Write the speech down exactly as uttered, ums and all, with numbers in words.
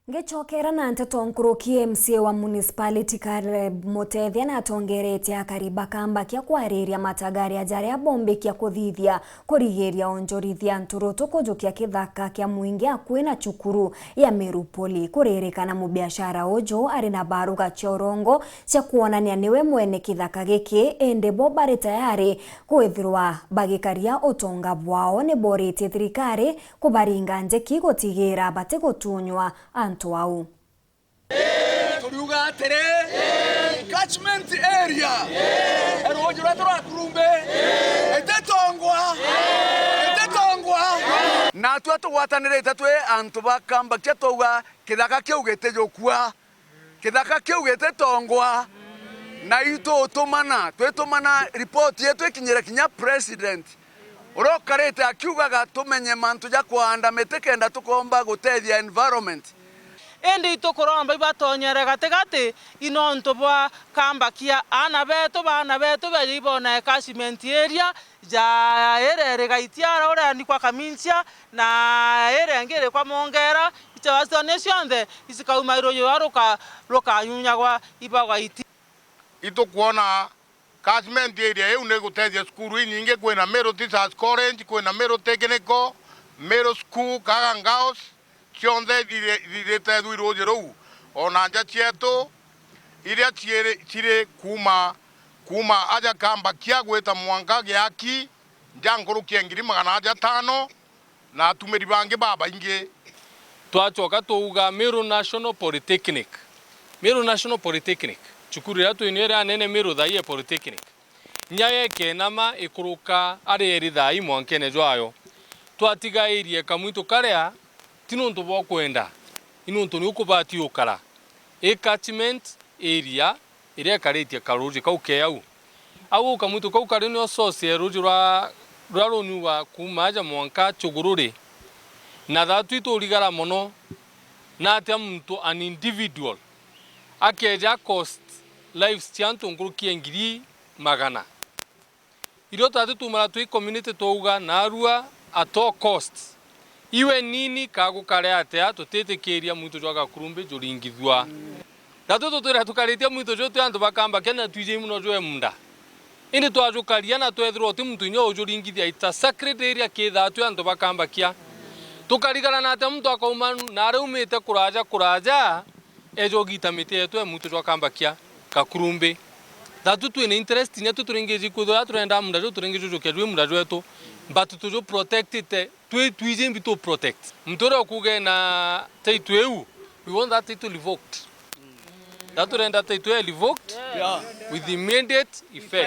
Ngicokera na nteto nkuruki, M C A wa municipality Caleb Mutethia natongeretie akari ba Kambakia kwariria matagaria jaria bombikia kuthithia kurigiria onjorithia nturutu kujukia kithaka kia mwingi akui na cukuru ya Meru Poly. Kuririkana mubiashara uju ari na baruga cia urongo cia kwonania niwe mwene kithaka giki, indi bo bari tayari kwithirwa bagikaria utonga bwao. Ni boritie thirikari kubaringa njeki gutigira batigutunywa antu au. Turiuga atiri, catchment area, ruuji rwetu rwa Kurumbi, ititongwa, ititongwa. Natwe tugwatanirite twi antu ba Kambakia twauga kithaka kiu gitijukua. Kithaka kiu gititongwa, na itutumana, twitumana report yetu ikinyire kinya president, uria ukarite akiugaga tumenye mantu ja kuanda miti kenda tukomba gutethia environment. Indi itukuromba ibatonyere gatigati, i nontu bwa Kambakia, aana betu, baana betu beje ibona catchment area, ja iria iri Gaitiara uria ni kwa Kaminchia, na iria ingi iri kwa Mongera, ichawasitone cionthe icikauma ruuji ruria ruka-, rukanyunyagwa ibaga iti. Itukwona catchment area iu ni gutethia cukuru inyingi, kwina Meru Teachers College, kwina Meru Technical, Meru School, Kaga Girls, cionthe iri-, iritethua i ruuji ruu. Ona nja cietu iria ciiri, ciri kuuma, kuuma aja Kambakia gwita mwanka Giaki, nja nkuruki ya ngiri magana aja tano, na atumiri bangi babaingi. Twacoka twauga Meru National Polytechnic. Meru National Polytechnic, cukuru iria twinio iria nene Meru thaai e Polytechnic. Inya yekenama ikuruka ari eri thaai mwankene jwayo. Twatigairie kamwitu karia, ti nontu bwa kwenda, i nontu ni ukubati ukara. I catchment area iria ikaritie karuuji kau ke au. Au kamwitu kau kari nio source ya ruuji rwa, ruria runyuwa kuuma aja mwanka Chugururi. Na thaatu iturigara mono, natia muntu an individual akeja cost lives cia antu nkuruki ya ngiri magana. Irio twati tumara twi community twauga, narua at all costs, iwe nini ka gukare atia, tutitikiria mwito jwa Gakurumbi juringithua. Natwi tutwira tukaritie mwito juu twi antu ba Kambakia na twijei mono jwe munda. Indi twajukaria na twethirwa uti muntu inya ujuringithia, it's a sacred area kithaa twi antu ba Kambakia. Tukarigarana atia muntu akauma na aria umite kuraja kuraja, eja ugita miti yetu e mwito jwa Kambakia, Gakurumbi. Thaatu twina interest, inya twi turingiji kwithirwa turenda munda juu turingijujukia jwi munda jwetu, but tuju protectite, twi twiji mbi tu protect. Muntu uria ukuga ena title iu, we want that title revoked. Thaatu turenda title iu revoked with immediate effect.